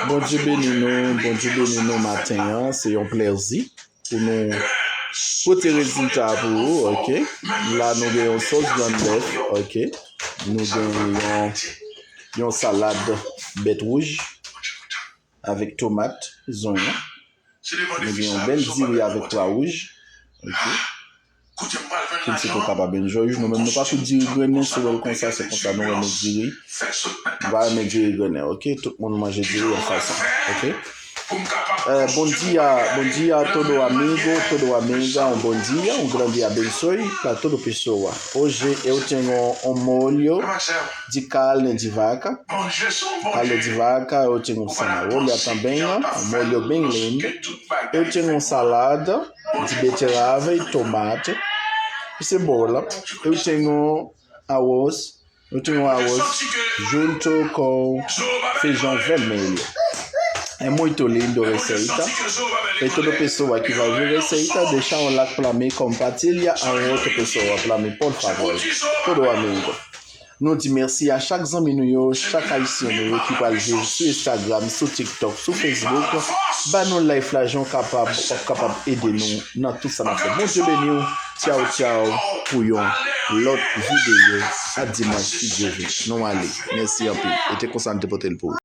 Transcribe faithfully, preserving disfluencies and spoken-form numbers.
Bondye beni nou, Bondye beni nou maten an. Se yon plèzi pou nou pote rezilta pou ou, ok? La, nou gen yon sòs grann bèf, ok? Nou gen yon, yon salad bèt wouj avèk tomat, zonyon. Nou gen yon bèl diri avèk pwa wouj, ok? Kit se pou kapab enjoy. Nou menm, nou pa sou diri grennen, si w wè l konsa, se konsa nou renmen diri. Nou pa renmen diri grennen, ok? Tout moun manje diri yon fason, ok? Eh, bom dia, bom dia a todo amigo, todo amiga, um bom dia, um grande abençoe para todo pessoa. Hoje eu tenho um molho de carne de vaca. Carne de vaca, eu tenho um zanahoria também, um molho bem lindo. Eu tenho uma salada de beterraba e tomate e cebola. Eu tenho arroz, eu tenho arroz junto com feijão vermelho. É muito lindo a receita. E toda pessoa que vai ver a receita, deixa um like pra mim, compartilha a outra pessoa pra mim, por favor. Todo amigo. Nou di mèsi a chak zanmi nou yo, chak ayisyen nou yo ki pral viv sou Instagram, sou TikTok, sou Facebook. Ba nou life la jan w kapab, w ap kapab ede nou nan tout sa n ap fè. Bondye beni w. Tchaw, tchaw pou yon lòt videyo. A dimanch, si Dye vle. Nou ale. Mèsi anpil. E te konsa n te pote l pou ou.